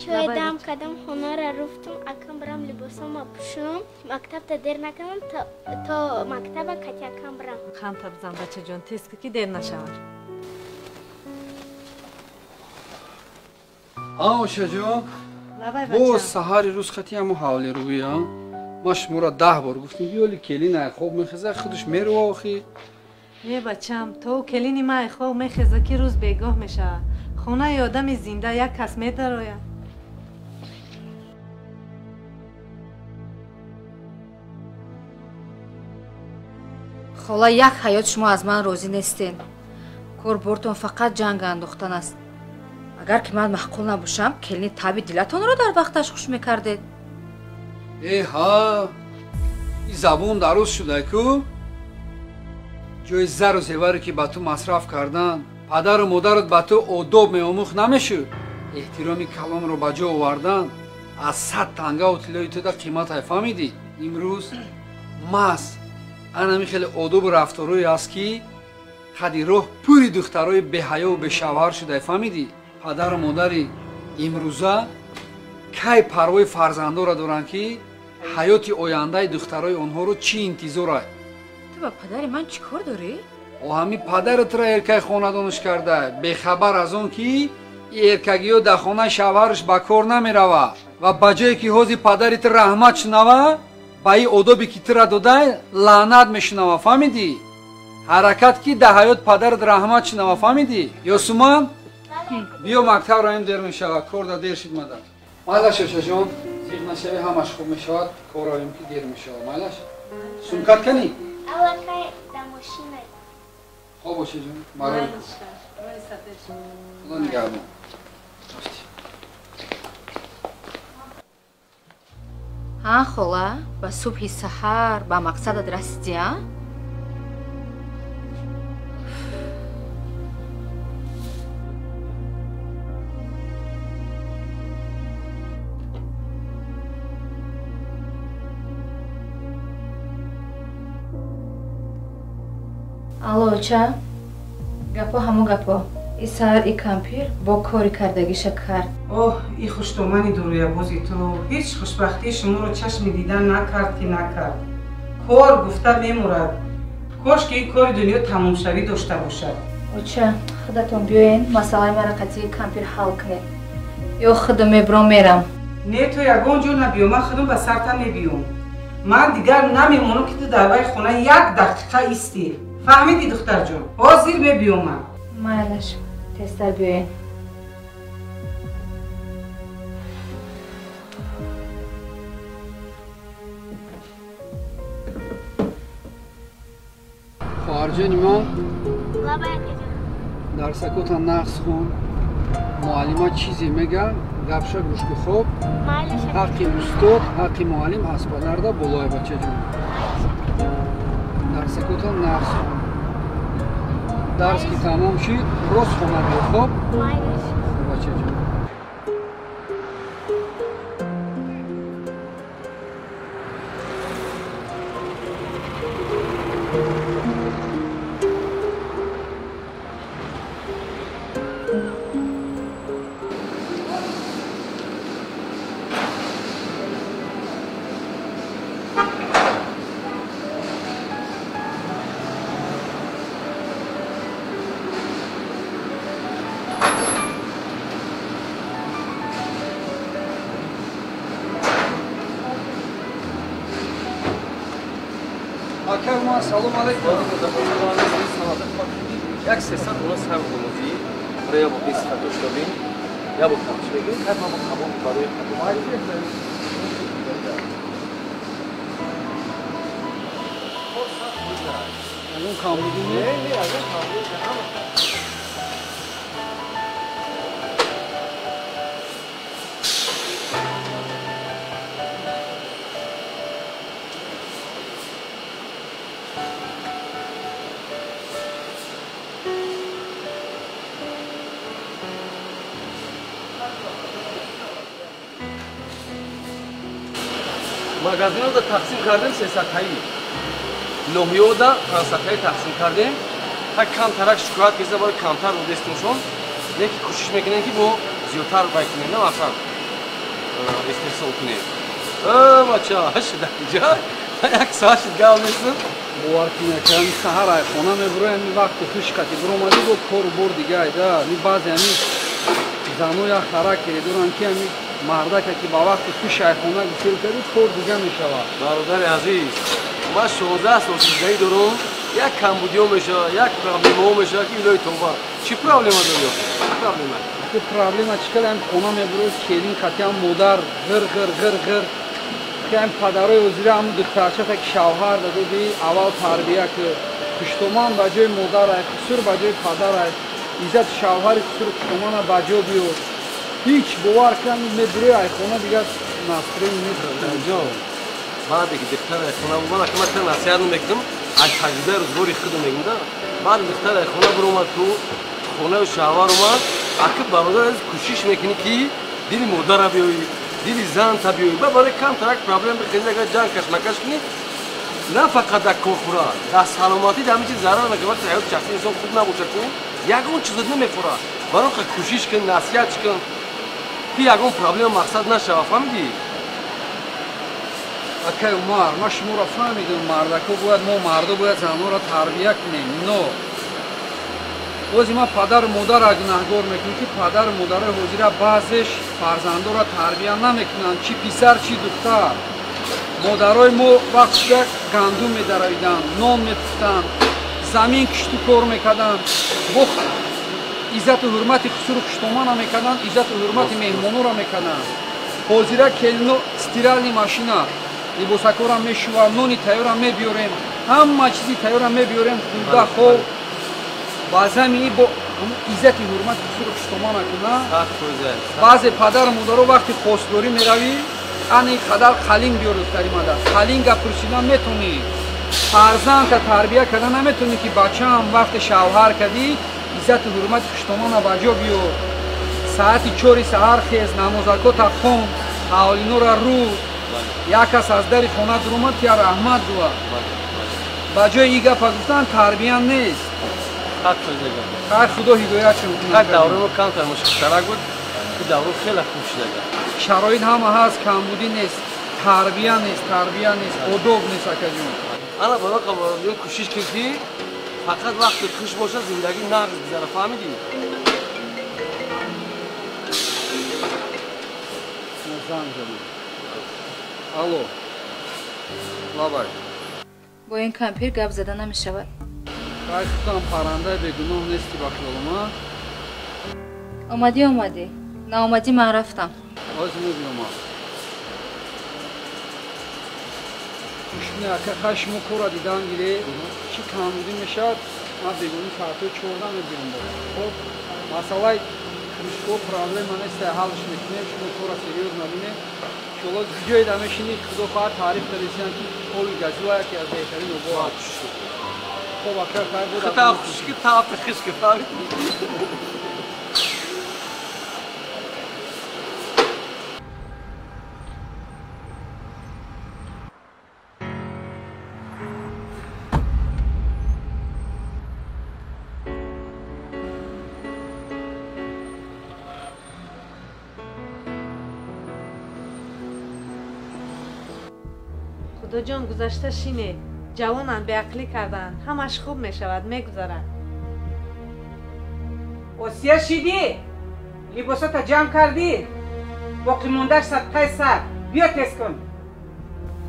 Чой дам кардам, хонаро руфтум, акам барам либосама пӯшум, мактабта дер накардам, то мактаба кати акам барам. Ханта бизан, бачаҷон, тез ки дер нашавад. А, ошаҷон, боз саҳари рӯз хати ҳамо ҳавли рӯя. Ман шуморо 10 бор гуфтам, биёли келин айхоб мехеза, худаш мерова охи. Е, бачам, то келини ман айхоб мехеза, ки рӯз бегоҳ мешавад. Хонаи одами зинда як кас медарояд. Хола, як ҳаёт шумо аз ман розӣ нестен. Корбортон фақат ҷанг андохтан аст. Агар ки ман маъқул набошам, келини таби дилатонро дар вақташ хуш мекардед. Э ҳа, и забон дароз шуда ку? Ҷои зару зеваре ки ба ту масраф кардан, падару модарат ба ту одоб меомӯхт намешуд. Эҳтироми калонро ба ҷо овардан аз 100 тангаву тиллои туда қимат фаҳмидӣ. Имрӯз маҳз анами хеле одобу рафторое аст, ки қади роҳ пури духтарои беҳаёву бешавҳар шуда, фаҳмидӣ. Падару модари имрӯза кай парвои фарзандоро доранд, ки ҳаёти ояндаи духтарои онҳоро чӣ интизорад? Ту ба падари ман чӣ кор дорӣ? О, ҳами падаратро эркаи хонадонаш карда, бехабар аз он ки эркагиё дар хонаи шавҳараш ба кор намеравад ва ба ҷое ки ҳозир падари ту раҳмат шунава, ба ин одобе ки тура дода лаънат мешунава, фаҳмидӣ? Ҳаракат ки дар ҳаёт падарат раҳмат шунава, фаҳмидӣ? Ёсуман, биё мактаб раем, дер мешавад, кор да дер шид мада. Майлаш, ошаҷон, зиқ нашавӣ, ҳамаш хуб мешавад, кор раем ки дер мешавад. Майлаш, сумкат канӣ? Аллакай да мошина. Хоб, ошаҷон, барои худо нигаҳбон. Ҳа, хола, ба субҳи саҳар ба мақсадат расидӣ, а? Алло, оча, гапо ҳамо гапо. И саҳар и кампир бо кори кардагиша кард. Оҳ, и хуштомани дуруябози ту ҳеҷ хушбахтии шуморо чашми дидан накард ки накард. Кор гуфта мемурад. Кош ки ин кори дунё тамомшавӣ дошта бошад. Оча, худатон биёен, масъалаи мара қатъии кампир ҳал кунед. Ё худам мебром мерам. Не, ту ягон ҷо набиё, ман худам ба сарта мебиём. Ман дигар намемонам, ки ту дар вай хона як дақиқа истӣ. Фаҳмидӣ, духтарҷон? Ҳозир мебиём ман. Майлаш, тезтар биёен. Хоҳарҷони ман, дарсакота нақс хун. Муаллима чизе мега, гапша гӯш ку, хоб. Ҳаққи устод, ҳаққи муаллим аз падарда болои, бачаҷон. Дарсакота нақс хун. Дарс ки тамом шид, рост хона биё, хоб? Бачаҷон. Акай, салом алейкум. Як 300 уна сар гумозӣ, барои як бо 20 дошта бин, як бо камш мегирем, ҳар ма бо қабул барои қабул. Ягон камбудӣ не? Не, ягон камбудӣ не. Магазинро тақсим кардем 300-таи. Ноҳияда 500-таи тақсим кардем. Ҳа камтарак шикоят кеса барои камтар додестимшон. Леки кӯшиш мекунем, ки бо зиёдтар бай кунем, на мақсад. истеҳсол кунем. Бача, шуда ҷой. Як соат шуд гап нестам. Бовар кун, ака, ин саҳар ай хона мебуроям, ин вақти хуш қати буромадӣ бо кору бор дига айда. Ин баъзе ҳамин зано як характере доранд, ки ҳамин мардака ки ба вақти хуш ай хона гусел кардӣ, кор дига мешавад. Бародари азиз, ман 16 сол зиндагӣ дорам, як камбудиҳо мешавад, як проблемаҳо мешавад, ки илоҳи тавба. Чӣ проблема дорӣ? Чӣ проблема? Ки проблема чӣ кардам, хона мебурои, келин қатиам модар ғир ғир ғир ғир. Ки падарои ҳозира ҳамун духтарчата ки шавҳар дадоди, аввал тарбия ки хуштоман ба ҷои модар ай, хусур ба ҷои падар ай, иззати шавҳари хусуру хуштомана ба ҷо биёр. Ҳеҷ бовар кунам, мебурои ай хона дигар настроени нест. Ҷон, баъде ки духтар ай хона ман ака ман насиҳат намекунам, аз таҷрибаи рӯзгори худам мегӯм да. Баъд духтар ай хона биромад, ку хонаи шавҳар омад, ака бародар азиз кӯшиш мекунӣ ки дили модара биёӣ, дили занта биёӣ. Ба барои камтар як проблем бихезӣ, агар ҷанг кашмакаш кунӣ, на фақат дар корхӯра, дар саломатӣ дар ҳамин чиз зарар мекунад. Вақте ҳаёти шахсии инсон хуб набошад, ку ягон чизот намефурад. Барои ха кӯшиш кун, насиҳат кун, ки ягон проблема мақсад нашава, фаҳмидӣ? Акай Умар, ман шуморо фаҳмидам, мардако бояд, мо мардо бояд занҳоро тарбия кунем. Но бози ман падару модарро гунаҳгор мекунам, ки падару модарои ҳозира баъзеш фарзандоро тарбия намекунанд, чӣ писар, чӣ духтар. Модарои мо вақт гандум медаравиданд, нон мепухтанд, замин кишту кор мекарданд, бо иззату ҳурмати хусуру хуштомана мекарданд, иззату ҳурмати меҳмонора мекарданд. Ҳозира келино стиральный машина, либосакора мешувам, нони тайёра мебиёрем, ҳама чизи тайёра мебиёрем, хӯрда хоб. Ба замини бо иззати ҳурмати хусуру хуштомана кунад. Баъзе падару модаро вақти хостгорӣ меравӣ, ани қадар қалин биёр духтари мада. Қалинга пурсидан метонӣ. Фарзандта тарбия карда наметонӣ, ки бачаам вақти шавҳар кардӣ, иззату ҳурмати хуштомана ба ҷо биёр. Саати 4 саҳар хез, намозакота хон, ҳавлинора рӯ. Як кас аз дари хона дуромад, я раҳмат гӯяд. Ба ҷои ин гапа гуфтан тарбия нест. Хайр, худо ҳидоятшон кунад. Давраи мо камтар мушкилтарак буд, ин давра хеле хуб шудага. Шароит ҳама ҳаст, камбудӣ нест, тарбия нест, тарбия нест, одоб нест, акаҷон. Ана барои қаболҷон кӯшиш кун, ки фақат вақти хуш бошад, зиндагӣ нағз гузара, фаҳмидӣ? Занг задам. Алло, лабай. Бо ин кампир гап зада намешавад. Хай, худам паррандаи бегуноҳ нести ба хиёлам, а? Омадӣ, омадӣ. Наомадӣ, ман рафтам. Ҳозир мебинам. Гӯшбини ака, хай шумо корра дидан гиред, чӣ камбудӣ мешавад, ман бегуноҳ соатҳои 14 мебиём боз. Хоб, масъалаи крышко проблема нест, ҳалш мекунем, шумо корра серьёз набинед. Иншолло ҷое да мешинӣ, худо хоҳад таъриф кардесиям, ки оби газила яке аз беҳтарин обҳо аст. Хоб, ака, хайр буд. Хата хушки тафти хишки, фаҳмидӣ? Худоҷон, гузашта шинед. Ҷавонанд, беақлӣ карданд. Ҳамаш хуб мешавад, мегузарад. Осия шидӣ? Либосата ҷамъ кардӣ? Боқимондааш садқаи сар. Биё тез кун.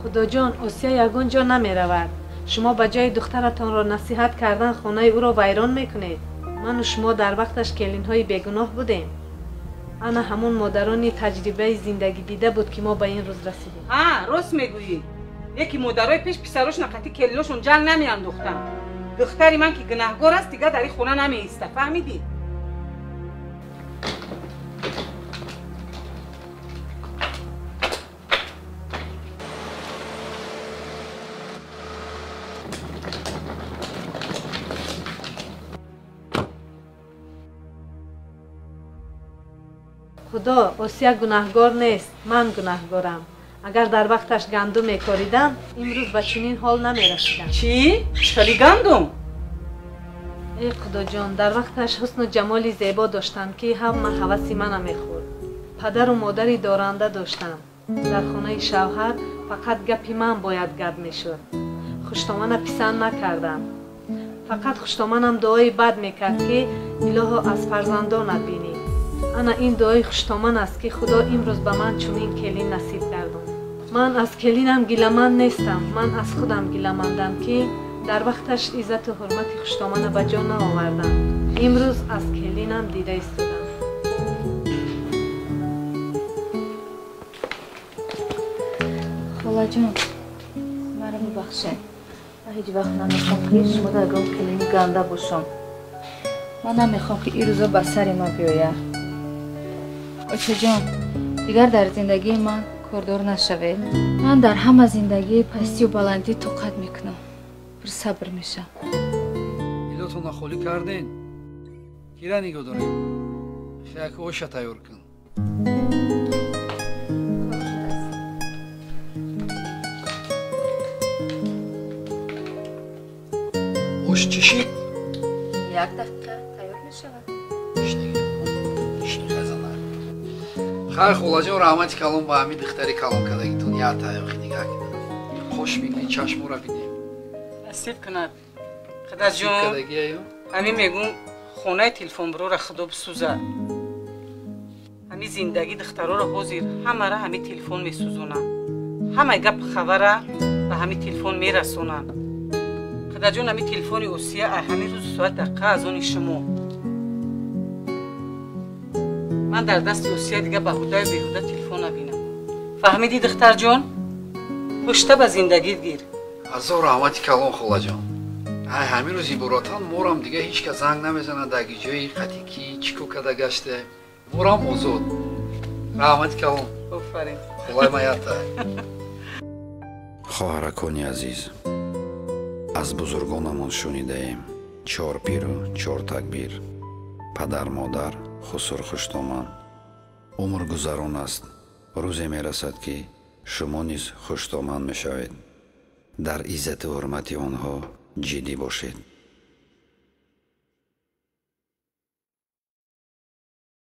Худоҷон, Осия ягон ҷо намеравад. Шумо ба ҷои духтаратонро насиҳат кардан хонаи ӯро вайрон мекунед. Ману шумо дар вақташ келинҳои бегуноҳ будем. Ана ҳамон модарони таҷрибаи зиндагӣ дида буд, ки мо ба ин рӯз расидем. Ҳа, рост мегӯӣ. Яке модарои пеш писарошона қатӣ келиношон ҷанг намеандохтанд. Духтари ман ки гунаҳгор аст, дигар дар ин хона намеиста, фаҳмидӣ? Худо, Осия гунаҳгор нест, ман гунаҳгорам. Агар дар вақташ гандум мекоридам, имрӯз ба чунин ҳол намерасидам. Чӣ? Чӣ гандум? Эй Худоҷон, дар вақташ ҳусну ҷамоли зебо доштам, ки ҳама ҳаваси мана мехӯрд. Падару модари доранда доштам. Дар хонаи шавҳар фақат гапи ман бояд гап мешуд. Хуштомана писанд накардам. Фақат хуштоманам дуои бад мекард, ки илоҳо аз фарзандонат бинӣ. Ана ин дуои хуштоман аст, ки Худо имрӯз ба ман чунин келин насиб гардонд. Ман аз келинам гиламанд нестам, ман аз худам гиламандам, ки дар вақташ иззату ҳурмати хуштомана ба ҷо наовардам. Имрӯз аз келинам дида истодам. Холаҷон, маро бибахшед. Ман ҳеҷ вақт намехоҳам, ки шумо дар ягон келини ганда бошам. Ман намехоҳам, ки ин рӯзо ба сари ман биёяд. Очаҷон, дигар дар зиндагии ман кордор нашавед. Ман дар ҳама зиндагии пастию баландӣ тоқат мекунам. Пурсабр мешавам. Дилотонро холӣ карден? Кира нигоҳ дорем? Як оша тайёр кун. Ош чӣ шид? Як дақиқа тайёр мешавад. Хайр, холаҷон, раҳмати калон ба ҳамин духтари калон кардагитон. Як тайёқи дига қош мекунӣ, чашмора бинем. Насиб кунад. Хадаҷон, ҳамин мегӯм, хонаи телефонбурора Худо бисӯзад. Ҳамин зиндагӣ духтароро ҳозир ҳамара ҳамин телефон месӯзонанд. Ҳамаи гап хабара ба ҳамин телефон мерасонанд. Хадаҷон, ҳамин телефони Осия ҳамин рӯзу соат дақиқа аз они шумо. Ман дар дасти Осия дига ба ҳудаю беҳуда телефон набинам. Фаҳмидӣ, духтарҷон? Пушта ба зиндагит гир. Ҳазор раҳмати калон, холаҷон. Ай ҳамин рӯз иборатан морам дига ҳеҷ кас занг намезанад, дар ҷои қатӣ ки чӣ кор карда гаште. Морам озод. Раҳмати калон. Офарин. Холаи маята. Хоҳаракони азиз, аз бузургонамон шунидаем: чор пиру чор такбир, падар, модар, хусур, хуштоман. Умр гузарон аст. Рӯзе мерасад, ки шумо низ хуштоман мешавед. Дар иззату ҳурмати онҳо ҷиддӣ бошед.